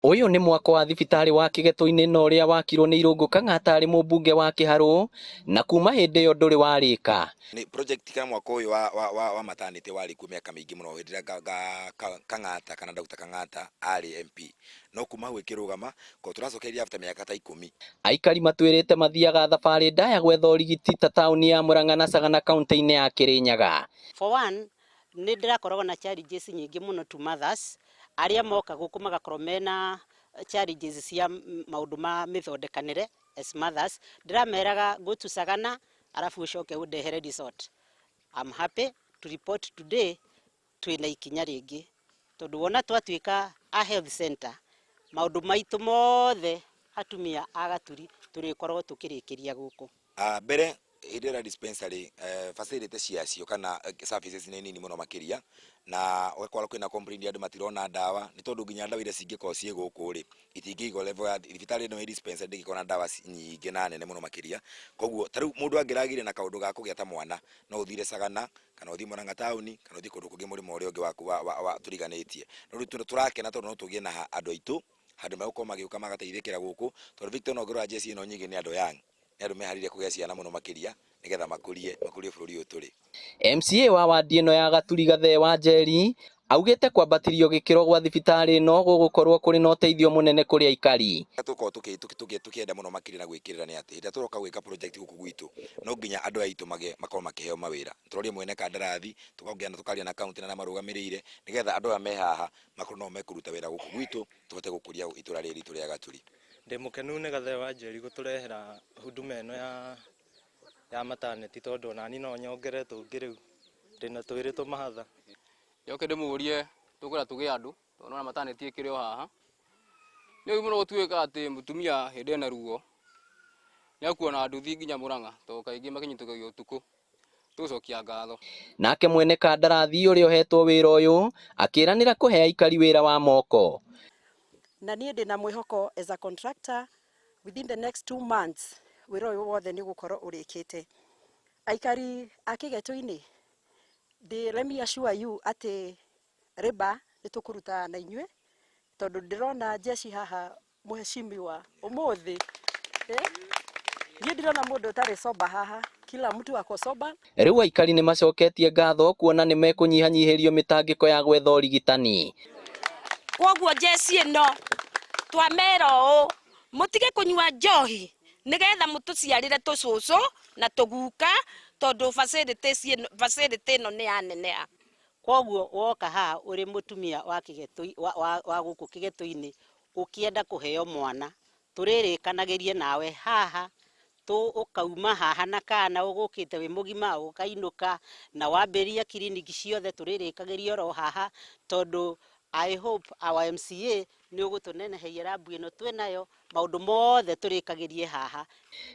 Ũyũ nĩ mwako wa thibitarĩ wa Kĩgetũ-inĩ na ũrĩa wakirwo nĩ Irũngũ Kang'ata arĩ mũmbunge wa Kĩharũ na kuma hĩndĩ ĩyo ndũrĩ warĩka. Nĩ project kana mwako ũyũ wa maternity warĩ kuo mĩaka mĩingĩ mũno hĩndĩ ĩrĩa Kang'ata kana Dr. Kang'ata arĩ MP, no kuma hau ĩkĩrũgama ko tũracokereria after mĩaka ta 10. Aikari matwĩrĩte mathiaga thabarĩ ndaya gwetha ũrigiti ta taũni ya Murang'a na Sagana kaunti-inĩ ya Kirinyaga. For one, nĩ ndĩrakoragwo na challenges nyingĩ mũno to mothers arĩa moka gũkũ, magakorwo mena challenges cia maũndũ ma mĩthondekanĩre. As mothers, ndĩrameraga go to Sagana arabu ũcoke ũndehere result. I'm happy to report today twĩna ikinya rĩngĩ, tondũ wona twatuĩka a health center, maũndũ maitũ mothe atumia a Gaturi tũrĩkoragwo tũkĩrĩkĩria gũkũ. Mbere hĩndĩ ĩrĩa dispensary, facility ciacio kana services nĩ nini mũno makĩria, na ũgakora kwĩna complaint, andũ matirona ndawa, nĩ tondũ nginya ndawa iria cingĩkorwo ciĩ gũkũ rĩ, itingĩigwo level ya thibitarĩ ĩno. Ĩ dispensary ndĩngĩkorwo na ndawa nyingĩ na nene mũno makĩria. Koguo ta rĩu mũndũ angĩragire na kaũndũ ga kũgĩa ta mwana, no ũthire Sagana kana ũthiĩ Murang'a taũni kana ũthiĩ kũndũ kũngĩ mũrĩmo ũrĩa ũngĩ wa tũriganĩtie. No rĩu tũrakena tondũ no tũgĩe na andũ aitũ handũ megũkorwo magĩũka magateithĩkĩra gũkũ, tondũ Victor, no ngĩrora jeci ĩno nyingĩ nĩ andũ young, nĩ andũ meharĩirie kũgĩa ciana mũno makĩria nĩgetha makũrie bũrũri ũyũ tũrĩ. MCA wa wandi ĩno ya Gaturi Gathee wa Njeri augĩte kwambatĩrio gĩkĩro gwa thibitarĩ ĩno gũgũkorwo kũrĩ na ũteithio mũnene kũrĩ aikari. Tũkorwo tũkĩenda mũno makĩria na gwĩkĩrĩra nĩ atĩ hĩndĩ ĩrĩa tũroka gwĩka project gũkũ gwitũ, no nginya andũ aya aitũ makorwo makĩheo mawĩra. Tũrorie mwene kandarathi, tũkongera na tũkaria na kaunti na arĩa marũgamĩrĩire, nĩgetha andũ aya me haha makorwo no mekũruta wĩra gũkũ gwitũ, tũhote gũkũria itũra rĩrĩ ritũ rĩa Gaturi. Ndĩ mũkenu nĩ Gathee wa Njeri gũtũrehera huduma ĩno ya maternity, tondũ onani no nyongere tũngĩ, rĩu ndĩna twĩrĩ tũmahatha. Njoke ndĩmũrie, tũkwenda tũgĩe andũ tondũ nona maternity ĩkĩrĩ o haha. Nĩ ũru mũno gũtuĩka atĩ mũtumia hĩndĩ ena ruo nĩ akuona nduthi nginya Mũrang'a, tondũ kaingĩ makinyitũkagio ũtukũ. Tũgũcokia ngatho. Nake mwene kandarathi ũrĩa ũhetwo wĩra ũyũ akĩranĩra kũhe aikari wĩra wa moko. Na niĩ ndĩna mwĩhoko as a contractor, within the next 2 months wĩra ũyũ wothe nĩ ũgũkorwo ũrĩkĩte. Aikari a Kĩgetũ-inĩ, let me assure you atĩ rĩba nĩ tũkũruta na inyuĩ, tondũ ndĩrona jeshi haha, mheshimiwa ũmũthĩ, eh? Niĩ ndirona mũndũ ũtarĩ sober haha, kila mtu ako sober. Rĩu aikari nĩ macoketie ngatho kuona nĩ mekũnyihanyihĩrio mĩtangĩko ya gwetha ũrigitani. Koguo jeci ĩno twamera ũũ, mũtige kũnyua njohi nĩgetha mũtũciarĩre tũcũcũ na tũguka, tondũ facility ĩno nĩ yaneneha. Koguo woka haha ũrĩ mũtumia wa Kĩgetũ wa gũkũ Kĩgetũ-inĩ ũkĩenda kũheo mwana, tũrĩrĩkanagĩrie nawe haha tũ ũkauma haha na kana ũgũkĩte wĩ mũgima, ũkainũka na wambĩrĩria kiriniki ciothe tũrĩrĩkagĩria oro haha, tondũ I hope our MCA nĩ ũgũtũneneheria rambu ĩno twĩnayo, maũndũ mothe tũrĩkagĩrie haha.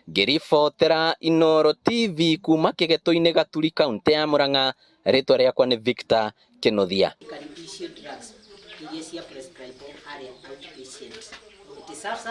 Ngĩribotera Inooro TV kuma Kĩgetũ-inĩ Gaturi, kaunti ya Murang'a, rĩtwa rĩakwa nĩ Victor Kĩnuthia. Karibishio drugs iria cia prescribe harĩa outpatient. It serves